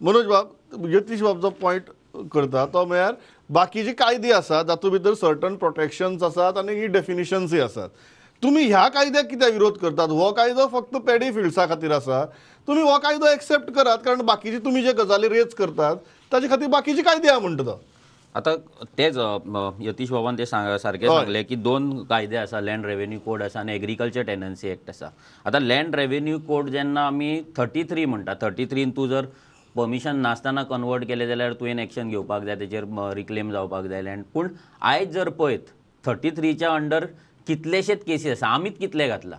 मनोज बाब, यतीश बाब जो पॉयंट करता तो म्हळ्यार बाकीचे कायदे आसात तातूंत भितर सर्टन प्रोटेक्शन्स आसात आनी ही डेफिनिशन्सूय आसात. तुमी ह्या कायद्याक कित्याक विरोध करतात? हो कायदो फक्त पेडी फिल्ड्सा खातीर आसा. तुमी हो कायदो एक्सेप्ट करात, कारण बाकीचे तुमी जे गजाली रेज करतात ताजे खातीर बाकीचे कायदे आहा म्हणटा तो. आतां तेच यतीश बाबान ते सारकें सांगलें की दोन कायदे आसा, लँड रेवेन्यू कोड आसा आनी एग्रीकल्चर टेनन्सी एक्ट आसा. आतां लँड रेवेन्यू कोड जेन्ना आमी 33 म्हणटा, 33 तूं जर परमिशन नासतना कन्वर्ट केलें जाल्यार तुवें एक्शन घेवपाक जाय, तेचेर रिक्लेम जावपाक जाय लँड. पूण आयज जर पळयत 33च्या अंडर कितलेशेच केसी आसा, आमीच कितले घातला.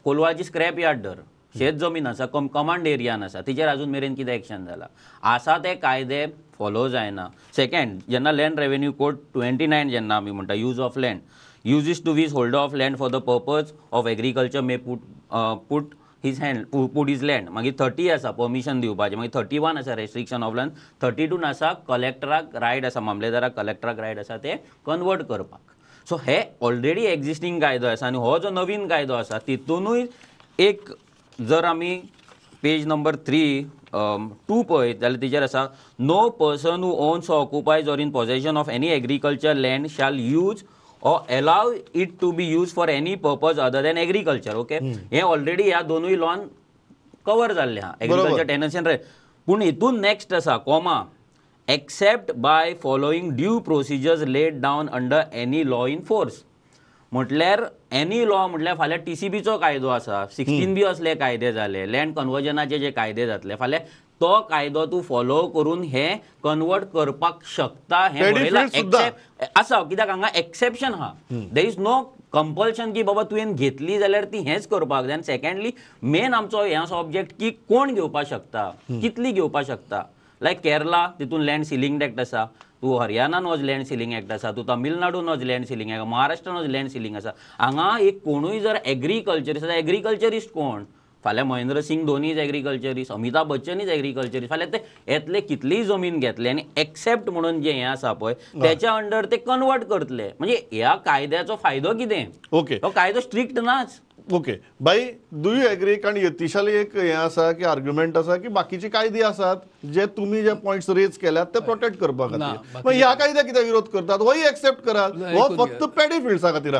कोलवाळची स्क्रॅप यार्ड धर, शेत जमीन आसा, कमांड एरियान आसा, तिचेर अजून मेरेन कितें एक्शन जाला? आसा ते कायदे फॉलो जायना. सेकंड, जेन्ना लँड रेवेन्यू कोड 29 जेन्ना आमी म्हणटा use of land, uses to which holder of land for the purpose of agriculture may put his hand put his land. मागीर 30 आसा परमिशन दिवपाचें, मागीर 31 आसा रेस्ट्रिक्शन ऑफ लँड, 32 आसा कलेक्टराक रायट आसा, मामलेदाराक कलेक्टराक रायट आसा ते कन्वर्ट करपाक. सो हे ऑलरेडी एग्जिस्टींग कायदो आसा आनी हो जो नवीन कायदो आसा तितूनूय एक जर आमी पेज नंबर 3-2 पळयत जाल्यार तिचेर आसा, no person who owns or occupies or in possession of any agriculture land shall use or allow it to be used for any purpose other than agriculture. Okay, हे ऑलरेडी ह्या दोनूय लॉन कवर जाल्ले आहा, agriculture tenancy. पूण हितून next आसा comma, except by following due procedures laid down under any law in force. म्हटल्यार any law म्हटल्यार फाल्यां TCBचो कायदो आसा, 16B असले कायदे जाले, लँड कन्वर्जनाचे जे कायदे जातले, फाल्यां तो कायदो तूं फॉलो करून हे कन्वर्ट करपाक शकता. हें बरयलां आसा, कित्याक हांगा एक्सेप्शन आहा, there is no compulsion की बाबा तुवें घेतली जाल्यार ती हेंच करपाक जाय. आनी सेकंडली मेन आमचो हें आसा ऑब्जेक्ट की कोण घेवपाक शकता, कितली घेवपाक शकता. लायक केरला तितून लँड सिलिंग एक्ट आसा, तूं हरियाणान वच लँड सिलिंग एक्ट आसा, तूं तमिळनाडून वच लँड सिलिंग एक्ट, महाराष्ट्रान वच लँड सिलिंग आसा. हांगा एक कोणूय जर एग्रीकल्चरिस्ट आसा, एग्रीकल्चरिस्ट कोण? फाल्यां Mahendra Singh Dhoni is agriculturist, Amitabh Bachchan is agriculturist, फाल्यां ते येतले कितलीय जमीन घेतले आनी एक्सेप्ट म्हणून जे हें आसा पळय तेच्या अंडर ते कन्वर्ट करतले. म्हणजे ह्या कायद्याचो फायदो कितें? ओके, तो कायदो स्ट्रिक्ट नाच. ओके बाई, do you agree? कारण यतीशाले एक हें आसा की आर्ग्युमेंट आसा की बाकीचे कायदे आसात जे तुमी जे पॉयंट्स रेज केल्यात ते प्रोटेक्ट करपा खातीर, मग ह्या कायद्याक कित्याक विरोध करतात? होय एक्सेप्ट करात, हो फक्त पेडी फिल्ड्सा खातीर.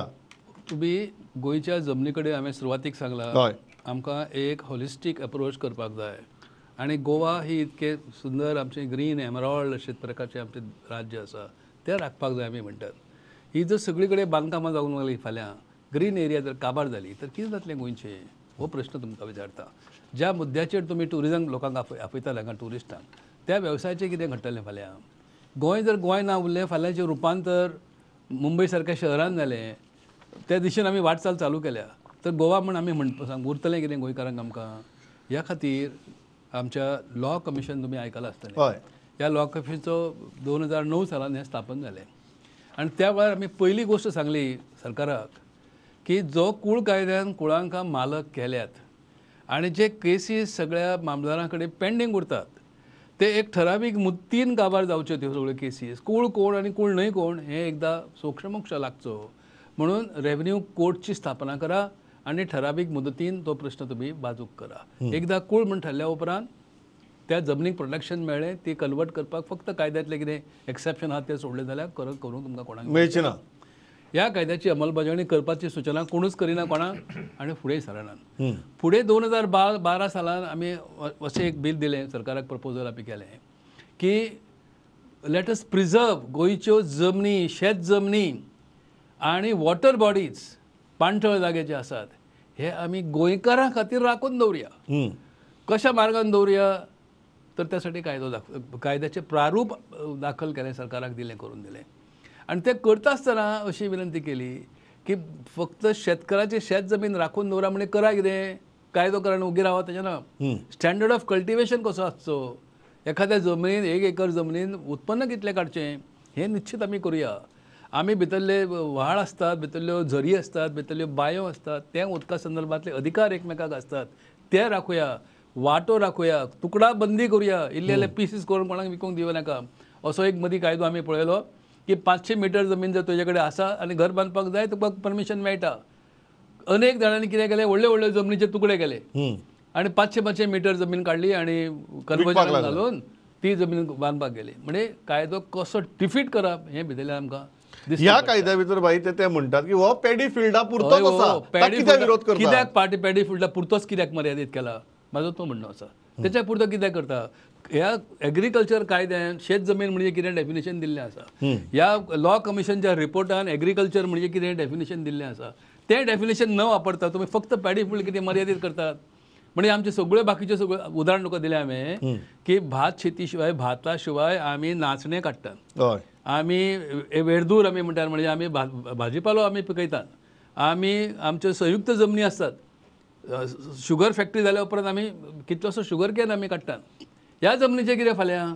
तुमी गोंयच्या जमनी कडेन हांवें सुरवातीक सांगलां, आमकां एक हॉलिस्टीक अप्रोच करपाक जाय. आनी गोवा ही इतके सुंदर आमचें ग्रीन एमरॉल्ड अशे प्रकारचें आमचें राज्य आसा, तें राखपाक जाय आमी म्हणटात. ही जर सगळी कडेन बांदकामां जावंक लागली, फाल्यां ग्रीन एरिया जर काबार जाली तर कितें जातलें गोंयचें? हो प्रश्न तुमकां विचारता. ज्या मुद्द्याचेर तुमी ट्युरिजम लोकांक आपयताले हांगा ट्युरिस्टांक, त्या वेवसायाचें कितें घडटलें फाल्यां? गोंय जर गोंय ना उरलें, फाल्यांचें रुपांतर मुंबय सारक्या शहरान जालें, त्या दिशेन आमी वाटचाल चालू केल्या तर गोवा म्हण आमी म्हण उरतलें कितें गोंयकारांक आमकां? ह्या खातीर आमच्या लॉ कमिशन तुमी आयकलां आसतलें, ह्या लॉ कमिशनचो 2009 सालान हें स्थापन जालें आनी त्या वेळार आमी पयली गोश्ट सांगली सरकाराक की जो कूळ कायद्यान कुळांकां मालक केल्यात आनी जे केसीस सगळ्या मामदारां कडेन पेंडींग उरतात ते एक ठरावीक मुद्दीन काबार जावच्यो त्यो सगळ्यो केसीस. कूळ कोण आनी कूळ न्हय कोण हें एकदां सोक्षमोक्ष लागचो म्हणून रेव्हेन्यू कोर्टची स्थापना करा आनी ठरावीक मुदतीन तो प्रश्न तुमी बाजूक करा. एकदां कूळ म्हण ठरल्या उपरांत त्या जमनीक प्रोटेक्शन मेळ्ळें, ती कन्वर्ट करपाक फक्त कायद्यांतलें कितें एक्सेप्शन आहा तें सोडलें जाल्यार करूंक तुमकां कोणाक मेळचें ना. ह्या कायद्याची अंमलबजावणी करपाची सूचना कोणूच करिना कोणाक आनी फुडें सरना. फुडें 2012 सालान आमी अशें एक बील दिलें सरकाराक, प्रपोजल आमी केलें की let us preserve गोंयच्यो जमनी, शेत जमनी आनी वॉटर बॉडीज, पाणथळ जागे जे आसात हे आमी गोंयकारां खातीर राखून दवरुया. कशा मार्गान दवरुया तर त्यासाठी कायदो कायद्याचें प्रारूप दाखल केलें, सरकाराक दिलें, करून दिलें. आनी ते करता आसतना अशी विनंती केली की फक्त शेतकाराची शेत जमीन राखून दवरा म्हणजे करा कितें, कायदो करा आनी उगी रावा तेजें ना. स्टँडर्ड ऑफ कल्टिवेशन कसो आसचो, एखाद्या जमनीन 1 एकर जमनीन उत्पन्न कितलें काडचें हें निश्चित आमी करुया. आमी भितरले व्हाळ आसतात, भितरल्यो झरी आसतात, भितरल्यो बांयो आसतात, ते उदका संदर्भांतले अधिकार एकमेकाक आसतात ते राखुया, वांटो राखुया, तुकडा बंदी करुया, इल्ले इल्ले पिसीस करून कोणाक विकूंक दिवं नाका. असो एक मदीं कायदो आमी पळयलो की 500 मिटर जमीन जर तुजे कडेन आसा आनी घर बांदपाक जाय तुका परमिशन मेळटा. अनेक जाणांनी कितें केलें, व्हडले व्हडले जमनीचे तुकडे केले आनी 500-500 मिटर जमीन काडली आनी कन्वर्जन घालून ती जमीन बांदपाक गेली. म्हणजे कायदो कसो डिफीट करप हें भितरल्यान आमकां ह्या कायद्या भितर भाई ते म्हणटात की हो पेडी फिल्डा पुरतोच आसा, कित्याक विरोध करता, कित्याक पार्टी पेडी फिल्डा पुरतोच कित्याक मर्यादीत केला, म्हाजो तो म्हणणो आसा. तेच्या पुरतो कित्याक करता? ह्या एग्रीकल्चर कायद्यान शेत जमीन म्हणजे कितें डेफिनेशन दिल्लें आसा, ह्या लॉ कमिशनच्या रिपोर्टान एग्रीकल्चर म्हणजे कितें डेफिनेशन दिल्लें आसा, तें डेफिनेशन न वापरता तुमी फक्त पॅडी फिल्ड कितें मर्यादीत करतात. म्हणजे आमचे सगळे बाकीचे सगळे उदाहरण तुका दिलें हांवें की भात शेती शिवाय भाता शिवाय आमी नाचणे काडटात, आमी वेरदूर आमी म्हणटात, म्हणजे आमी भाजीपालो आमी पिकयतात, आमी आमच्यो संयुक्त जमनी आसतात, शुगर फॅक्टरी जाल्या उपरांत आमी कितलोसो शुगर can आमी काडटात, ह्या जमनीचें कितें फाल्यां.